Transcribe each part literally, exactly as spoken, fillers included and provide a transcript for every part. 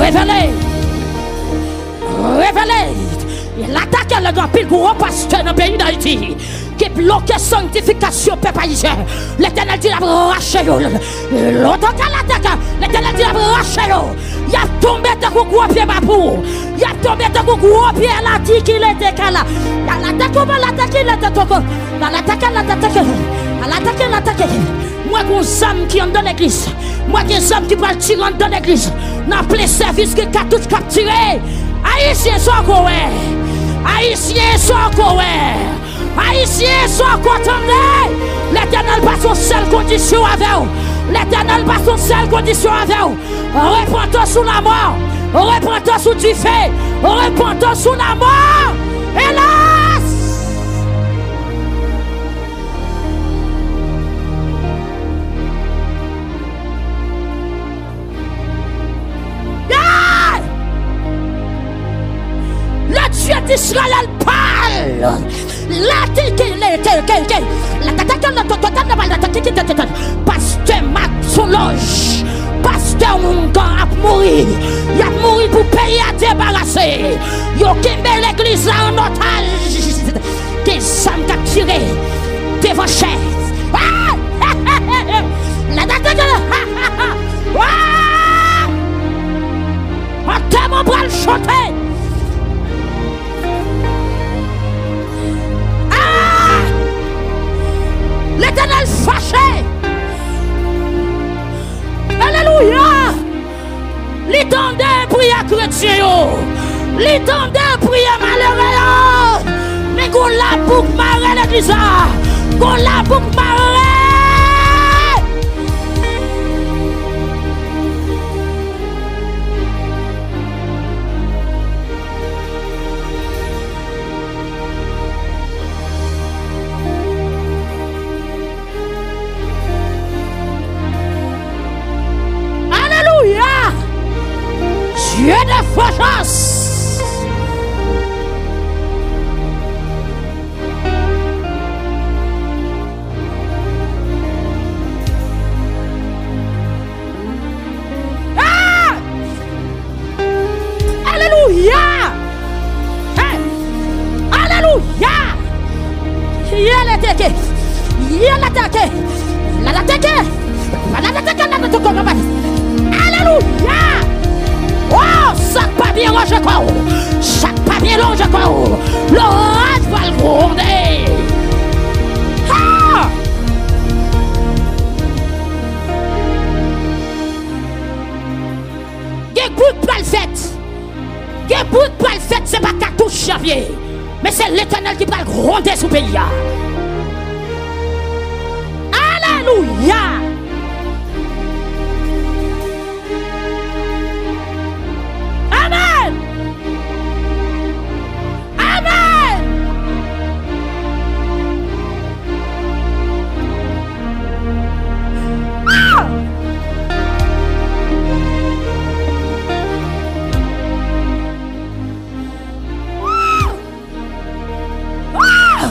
Revele! Revele! L atake lè gen anpil gwo pastè nan peyi Dayiti ki bloke sanktifikasyon pèp ayisyen. Letènèl di l ap rache yo. Lotoka l atake. Letènèl di l ap rache yo. Y ap tonbe tankou gwo pye mapou. Y ap tonbe tankou gwo pye lati ki lete kala. L atake, l atake, l atake. L atake, l atake. L atake, l atake. Mwen gen yon zam ki anndan legliz. Mwen gen zam ki pral tire anndan legliz. Nan plen sèvis gen katouch k ap tire. Ayisyen sa w ko wè. Ayisyen sa w ko wè. Ayisyen sa w ko tande. Letènèl pa sou sèl kondisyon avè w. Letènèl pa sou sèl kondisyon avè w. Repentance ou la mort. Repentance ou dife. Repentance ou la mort. Hélas! Yeah! Le Dieu d'Israël parle. La te ke le te ke ke. La ta ta ta la to to ta na ba la ta ki ki te te te. Pastè Mak Solange. Pastè Oungan ap mouri. Y ap mouri pou peyi a debarase. Yo kenbe legliz la an otaj. Gen zam k ap tire devan chèz. Ah! La date de... Ah! Antèman pral chante. Ah! Letènèl fache. Alelouya! Li tande priyè kretyen yo. Li tande priyè malere yo. Men gon labouk mare legliz la. Gon labouk mare. Alelouya! Dieu de vengeance! Ah! Alelouya! Hey! Alelouya! Yeleteke! Yeleteke! Lalateke! Lalateke! Lalateke! Alelouya! Oh, sa k pa byen ranje kò w! Sa k pa byen ranje kò w! Loraj pral gwonde! Ha! Gen bri k pral fèt. Gen bri k pral fèt, se pa katouch y ap ye. Men se Letènèl ki pral gwonde sou peyi a. Alelouya! Amèn! Amèn! Ah! Ah! Ah!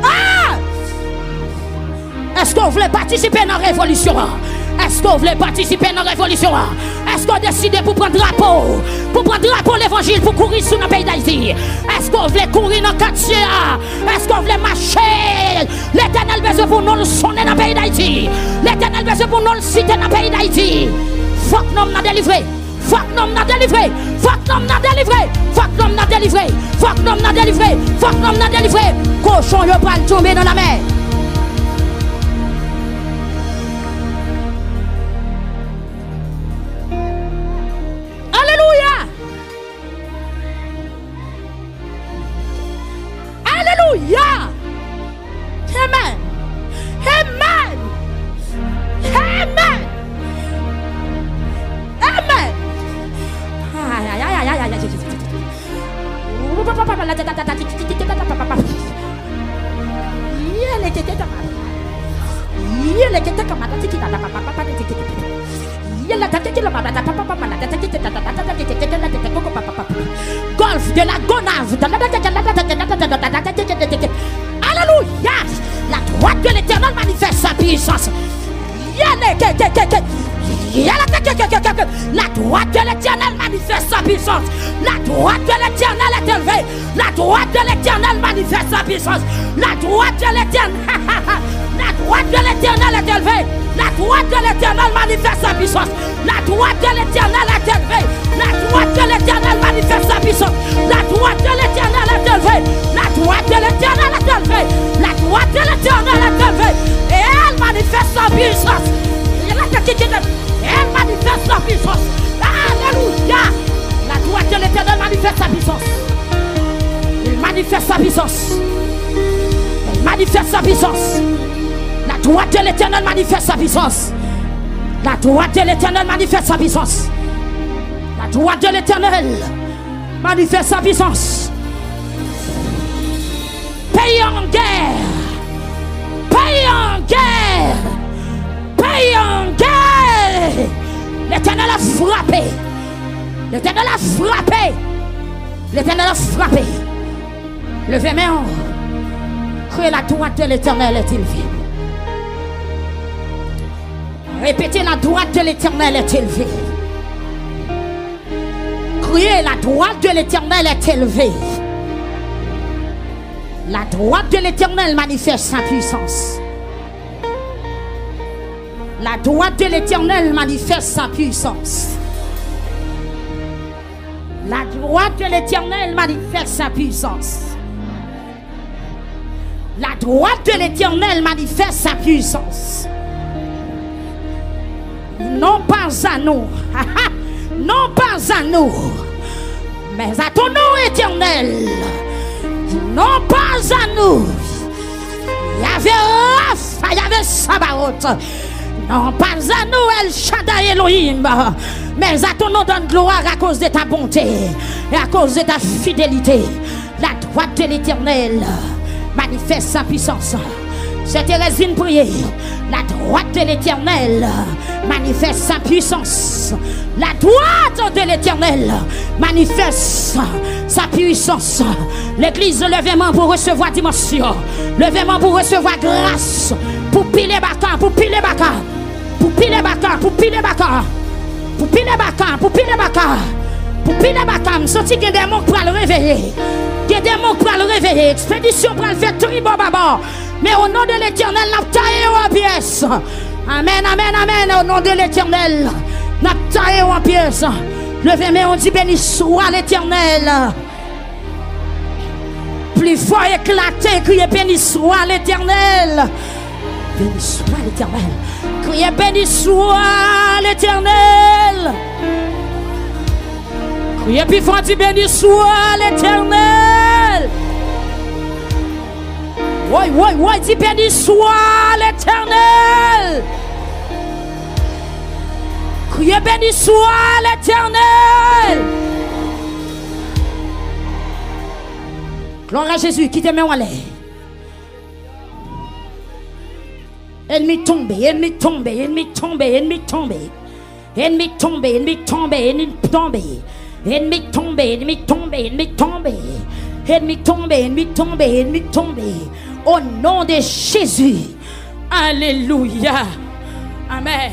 Ah! Èske w vle patisipe nan revolisyon an? Èske w vle patisipe nan revolisyon an? Èske w deside pou pran drapo, pou pran drapo levanjil pou kouri sou nan peyi Dayiti? Èske w vle kouri nan katye a? Èske w vle mache? Letènèl bezwen pou non l sonnen nan peyi Dayiti. Letènèl bezwen pou non l site nan peyi Dayiti. Fòk nonm nan delivre. Fòk nonm nan delivre! Fòk nonm nan delivre! Fòk nonm nan delivre! Fòk nonm nan delivre! Fòk nonm nan delivre! Kochon yo pral tonbe nan lanmè! Alelouya! Alelouya! Amen! Amen! Amen! Golfe de la Gonâve. Alelouya. La droite de l'Éternel manifeste sa puissance. Yale, ke, ke, ke, ke. Yale, ke, ke, ke, ke, ke, ke. La droite de l'Éternel manifeste sa puissance. La droite de l'Éternel est élevée. La droite de l'Éternel manifeste sa puissance. La droite de l'Éternel. La droite de l'Éternel est élevée. La droite de l'Éternel manifeste sa puissance. La droite de l'Éternel est élevée. La droite de l'Éternel manifeste sa puissance. La droite de l'Éternel est élevée. La droite de l'Éternel est élevée. La droite de l'Éternel est élevée. Et elle manifeste sa puissance. Et elle manifeste sa puissance. Alléluia. La droite de l'Éternel manifeste sa puissance. Il manifeste sa puissance. Il manifeste sa puissance. La droite de l'Éternel manifeste sa puissance. La droite de l'Éternel manifeste sa puissance. La droite de l'Éternel manifeste sa puissance. Peyi an gè. Peyi an gè. Peyi an gè. Letènèl ap frape. Letènèl ap frape. Letènèl ap frape. Leve men w. Kriye, la droite de l'Éternel est élevée. Répétez, la droite de l'Éternel est élevée. Criez, la droite de l'Éternel est élevée. La droite de l'Éternel manifeste sa puissance. La droite de l'Éternel manifeste sa puissance. La droite de l'Éternel manifeste sa puissance. La droite de l'Éternel manifeste sa puissance. Non pas à nous. Non pas à nous. Mais à ton nom, Éternel. Non pas à nous. Yahvé Rapha, Yahvé Sabaoth. Non pas à nous, El Shaddai Elohim. Mais à ton nom, donne gloire à cause de ta bonté et à cause de ta fidélité. La droite de l'Éternel manifeste sa puissance. Sè Terèz vin priye. La droite de l'Éternel manifeste sa puissance. La droite de l'Éternel manifeste sa puissance. Legliz, leve men pou resevwa dimansyon. Leve men pou resevwa gras. Pou pile baka, pou pile baka. Pou pile baka, pou pile baka. Pou pile baka, pou pile baka. Pou pile baka, m santi gen demon k pral reveye. Gen demon k pral reveye. Ekspedisyon pral fèt tribò babò. Men o non de Letènèl, n ap taye yo an pyès. Amèn, amèn, amèn. O non de Letènèl, n ap taye yo an pyès. Leve men w, di, beni swa Letènèl. Pli fò, eklate, kriye, beni swa Letènèl. Beni swa Letènèl. Kriye, beni swa Letènèl. Kriye pi fò, di, beni swa Letènèl. Woy, woy, woy, di, beni swa Letènèl. Kriye, beni swa Letènèl. Glwa a Jezi, kite men w anlè. Ènmi tonbe, ènmi tonbe, ènmi tonbe, ènmi tonbe. Ènmi tonbe, ènmi tonbe, ènmi tonbe. Ènmi tonbe, ènmi tonbe, ènmi tonbe. Ènmi tonbe, ènmi tonbe, ènmi tonbe. O non de Jezi. Alelouya. Amèn.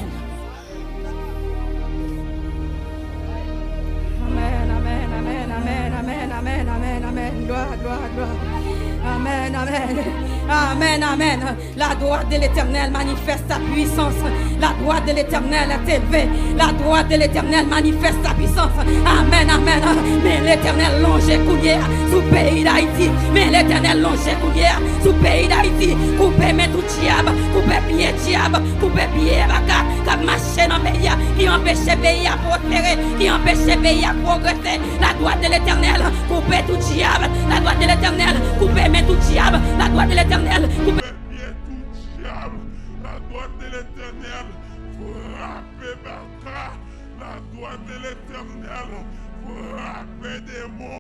Amèn, amèn, amèn. Glwa, glwa, glwa. Amèn, amèn. Amèn, amèn. La droite de l'Éternel manifeste sa puissance. La droite de l'Éternel est élevée. La droite de l'Éternel manifeste sa puissance. Amèn, amèn. Men Letènèl lonje kounye a sou peyi Dayiti. Men Letènèl lonje kounye a sou peyi Dayiti. Koupe men tout dyab, koupe pye dyab, koupe pye baka k ap mache nan peyi a, ki anpeche peyi a pwospere, ki anpeche peyi a pwogrese. La droite de l'Éternel, koupe tout dyab. La droite de l'Éternel, koupe men tout dyab. La droite de l'Éternel, koupe pye tout dyab. La droite de l'Éternel, frape baka. La droite de l'Éternel, frape demon.